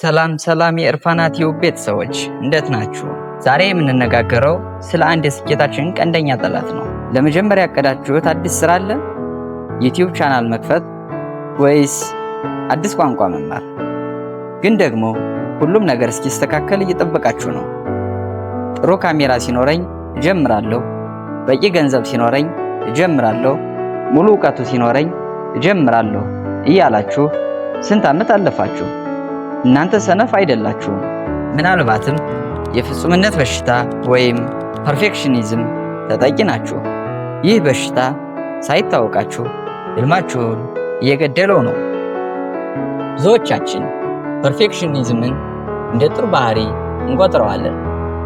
ሰላም ሰላም የእርፋና ቲዩብ ቤተሰቦች፣ እንዴት ናችሁ? ዛሬ የምንነጋገረው ስለ አንድ የስኬታችን ቀንደኛ ጠላት ነው። ለመጀመሪያ ያቀዳችሁት አዲስ ስራ አለ? ዩቲዩብ ቻናል መክፈት ወይስ አዲስ ቋንቋ መማር? ግን ደግሞ ሁሉም ነገር እስኪስተካከል እየጠበቃችሁ ነው። ጥሩ ካሜራ ሲኖረኝ እጀምራለሁ፣ በቂ ገንዘብ ሲኖረኝ እጀምራለሁ፣ ሙሉ እውቀቱ ሲኖረኝ እጀምራለሁ እያላችሁ ስንት ዓመት አለፋችሁ? እናንተ ሰነፍ አይደላችሁም። ምናልባትም የፍጹምነት በሽታ ወይም perfectionism ተጠቂ ናችሁ። ይህ በሽታ ሳይታወቃችሁ ህልማችሁን እየገደለው ነው። ብዙዎቻችን perfectionism ን እንደ ጥሩ ባህሪ እንቆጥረዋለን።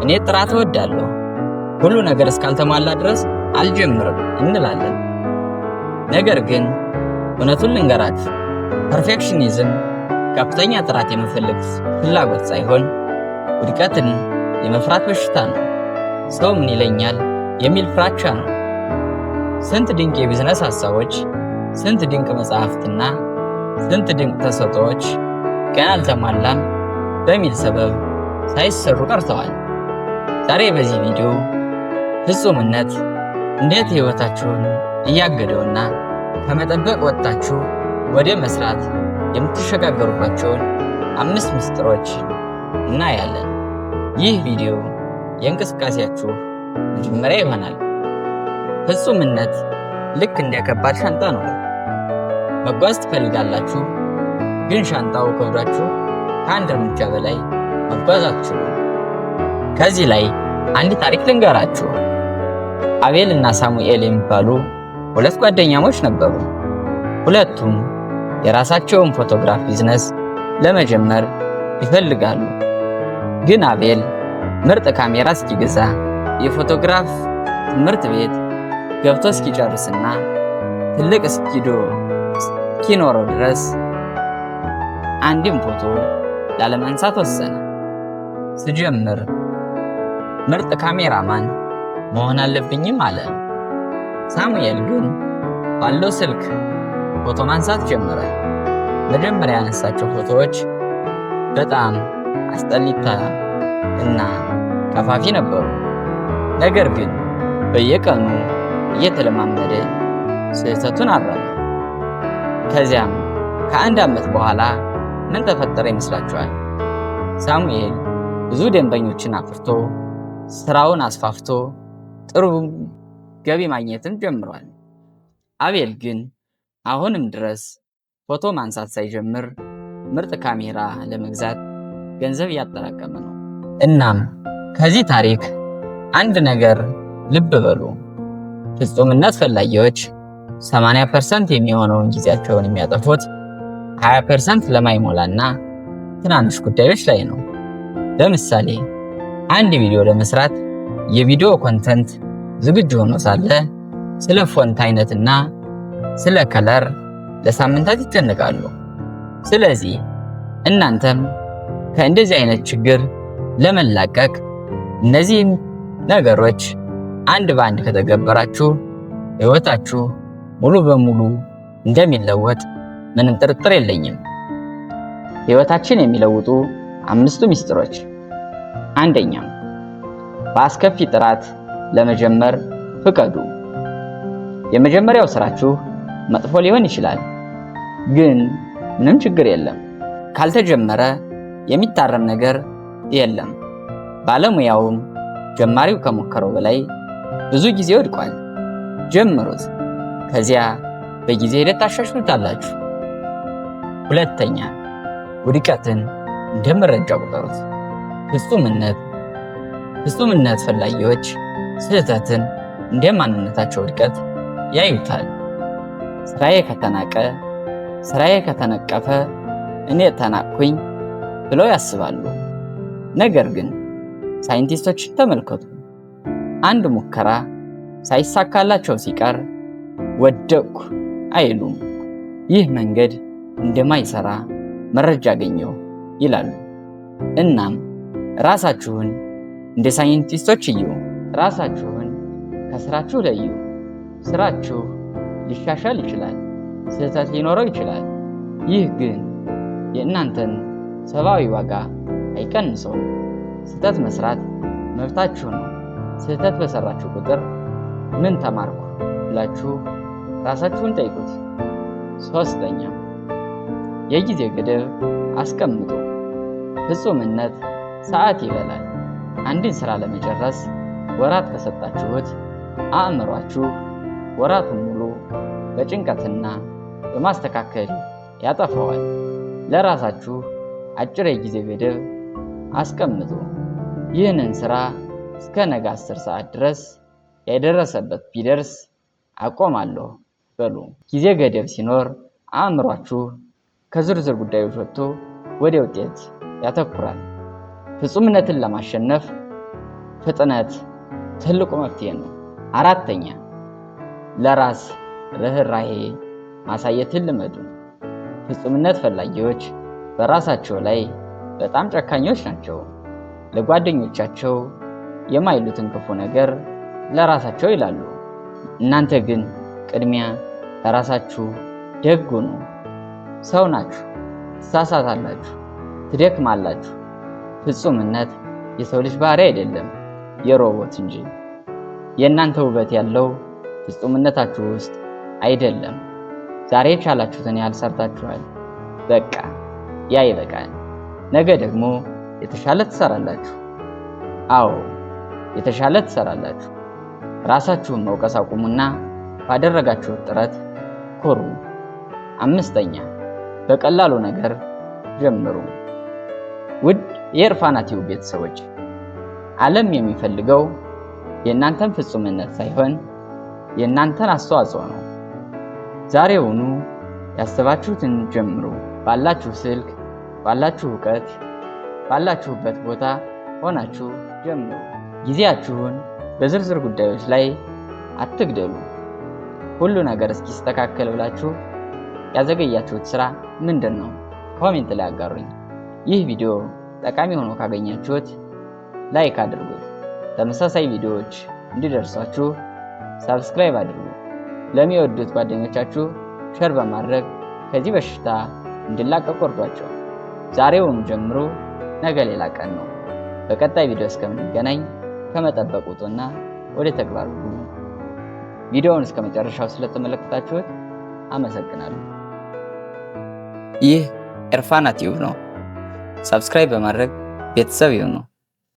እኔ ጥራት እወዳለሁ፣ ሁሉ ነገር እስካልተሟላ ድረስ አልጀምርም እንላለን። ነገር ግን እውነቱን ልንገራችሁ፣ perfectionism ከፍተኛ ጥራት የመፈለግ ፍላጎት ሳይሆን ውድቀትን የመፍራት በሽታ ነው። ሰው ምን ይለኛል የሚል ፍራቻ ነው። ስንት ድንቅ የቢዝነስ ሀሳቦች፣ ስንት ድንቅ መጽሐፍትና ስንት ድንቅ ተሰጥኦዎች ገና አልተሟላም በሚል ሰበብ ሳይሰሩ ቀርተዋል። ዛሬ በዚህ ቪዲዮ ፍጹምነት እንዴት ህይወታችሁን እያገደውና ከመጠበቅ ወጥታችሁ ወደ መስራት የምትሸጋገሩባቸውን 5 ምስጢሮች እናያለን። ይህ ቪዲዮ የእንቅስቃሴያችሁ መጀመሪያ ይሆናል። ፍጹምነት ልክ እንደ ከባድ ሻንጣ ነው። መጓዝ ትፈልጋላችሁ፣ ግን ሻንጣው ከብዷችሁ ከአንድ እርምጃ በላይ መጓዝ አትችሉም። ከዚህ ላይ አንድ ታሪክ ልንገራችሁ። አቤል እና ሳሙኤል የሚባሉ ሁለት ጓደኛሞች ነበሩ። ሁለቱም የራሳቸውን ፎቶግራፍ ቢዝነስ ለመጀመር ይፈልጋሉ። ግን አቤል ምርጥ ካሜራ እስኪገዛ፣ የፎቶግራፍ ትምህርት ቤት ገብቶ እስኪጨርስና ትልቅ ስቱዲዮ እስኪኖረው ድረስ አንድም ፎቶ ላለማንሳት ወሰነ። ስጀምር ምርጥ ካሜራማን መሆን አለብኝም አለ። ሳሙኤል ግን ባለው ስልክ ፎቶ ማንሳት ጀመረ። መጀመሪያ ያነሳቸው ፎቶዎች በጣም አስጠሊታ እና ቀፋፊ ነበሩ። ነገር ግን በየቀኑ እየተለማመደ ስህተቱን አረመ። ከዚያም ከአንድ ዓመት በኋላ ምን ተፈጠረ ይመስላችኋል? ሳሙኤል ብዙ ደንበኞችን አፍርቶ፣ ስራውን አስፋፍቶ፣ ጥሩ ገቢ ማግኘትን ጀምሯል። አቤል ግን አሁንም ድረስ ፎቶ ማንሳት ሳይጀምር ምርጥ ካሜራ ለመግዛት ገንዘብ እያጠራቀመ ነው። እናም ከዚህ ታሪክ አንድ ነገር ልብ በሉ። ፍጹምነት ፈላጊዎች 80% የሚሆነውን ጊዜያቸውን የሚያጠፉት 20% ለማይሞላና ትናንሽ ጉዳዮች ላይ ነው። ለምሳሌ አንድ ቪዲዮ ለመስራት የቪዲዮ content ዝግጁ ሆኖ ሳለ ስለ font አይነትና ስለ color ለሳምንታት ይጨነቃሉ። ስለዚህ እናንተም ከእንደዚህ አይነት ችግር ለመላቀቅ እነዚህን ነገሮች አንድ በአንድ ከተገበራችሁ ሕይወታችሁ ሙሉ በሙሉ እንደሚለወጥ ምንም ጥርጥር የለኝም። ሕይወታችን የሚለውጡ 5ቱ ምስጢሮች። አንደኛ፣ በአስከፊ ጥራት ለመጀመር ፍቀዱ። የመጀመሪያው ስራችሁ መጥፎ ሊሆን ይችላል፣ ግን ምንም ችግር የለም። ካልተጀመረ የሚታረም ነገር የለም። ባለሙያውም ጀማሪው ከሞከረው በላይ ብዙ ጊዜ ወድቋል። ጀምሩት፣ ከዚያ በጊዜ ሂደት ታሻሽሉታላችሁ። ሁለተኛ፣ ውድቀትን እንደ መረጃ ቁጠሩት። ፍጹምነት ፈላጊዎች ስህተትን እንደ ማንነታቸው ውድቀት ያዩታል። ስራዬ ከተናቀ፣ ስራዬ ከተነቀፈ እኔ ተናቅኩኝ ብለው ያስባሉ። ነገር ግን ሳይንቲስቶችን ተመልከቱ። አንድ ሙከራ ሳይሳካላቸው ሲቀር ወደቅኩ አይሉም። ይህ መንገድ እንደማይሰራ መረጃ አገኘሁ ይላሉ። እናም ራሳችሁን እንደ ሳይንቲስቶች እዩ። ራሳችሁን ከስራችሁ ለዩ። ስራችሁ ሊሻሻል ይችላል፣ ስህተት ሊኖረው ይችላል። ይህ ግን የእናንተን ሰብአዊ ዋጋ አይቀንሰውም። ስህተት መስራት መብታችሁ ነው። ስህተት በሰራችሁ ቁጥር ምን ተማርኩ ብላችሁ ራሳችሁን ጠይቁት። ሶስተኛ፣ የጊዜ ገደብ አስቀምጡ። ፍጹምነት ሰዓት ይበላል። አንድን ስራ ለመጨረስ ወራት ከሰጣችሁት አእምሯችሁ ወራቱን ሙሉ በጭንቀትና በማስተካከል ያጠፋዋል። ለራሳችሁ አጭር የጊዜ ገደብ አስቀምጡ። ይህንን ስራ እስከ ነገ 10 ሰዓት ድረስ ያይደረሰበት ቢደርስ አቆማለሁ በሉ። ጊዜ ገደብ ሲኖር አእምሯችሁ ከዝርዝር ጉዳዮች ወጥቶ ወደ ውጤት ያተኩራል። ፍጹምነትን ለማሸነፍ ፍጥነት ትልቁ መፍትሄ ነው። አራተኛ፣ ለራስ ርህራሄ ማሳየትን ልመዱ። ፍጹምነት ፈላጊዎች በራሳቸው ላይ በጣም ጨካኞች ናቸው። ለጓደኞቻቸው የማይሉትን ክፉ ነገር ለራሳቸው ይላሉ። እናንተ ግን ቅድሚያ ለራሳችሁ ደግ ሁኑ። ሰው ናችሁ፣ ትሳሳታላችሁ፣ ትደክማላችሁ። ፍጹምነት የሰው ልጅ ባህሪ አይደለም፣ የሮቦት እንጂ። የእናንተ ውበት ያለው ፍጹምነታችሁ ውስጥ አይደለም። ዛሬ የቻላችሁትን ያህል ሰርታችኋል። በቃ ያ ይበቃል። ነገ ደግሞ የተሻለ ትሰራላችሁ። አዎ፣ የተሻለ ትሰራላችሁ። ራሳችሁን መውቀስ አቁሙና ባደረጋችሁት ጥረት ኩሩ። አምስተኛ፣ በቀላሉ ነገር ጀምሩ። ውድ የእርፋና ቲዩብ ቤተሰቦች፣ ዓለም የሚፈልገው የእናንተን ፍጹምነት ሳይሆን የእናንተን አስተዋጽኦ ነው። ዛሬውኑ ያሰባችሁትን ጀምሩ። ባላችሁ ስልክ፣ ባላችሁ እውቀት፣ ባላችሁበት ቦታ ሆናችሁ ጀምሩ። ጊዜያችሁን በዝርዝር ጉዳዮች ላይ አትግደሉ። ሁሉ ነገር እስኪስተካከል ብላችሁ ያዘገያችሁት ስራ ምንድን ነው? Comment ላይ አጋሩኝ። ይህ ቪዲዮ ጠቃሚ ሆኖ ካገኛችሁት like አድርጉት። ተመሳሳይ ቪዲዮዎች እንዲደርሷችሁ subscribe አድርጉ። ለሚወዱት ጓደኞቻችሁ share በማድረግ ከዚህ በሽታ እንዲላቀቁ እርዷቸው። ዛሬውኑ ጀምሩ፣ ነገ ሌላ ቀን ነው። በቀጣይ ቪዲዮ እስከምንገናኝ ከመጠበቅ ውጡና ወደ ተግባር ግቡ። ቪዲዮውን እስከ መጨረሻው ስለተመለከታችሁት አመሰግናለሁ። ይህ ኤርፋና ቲዩብ ነው። Subscribe በማድረግ ቤተሰብ ይሁኑ።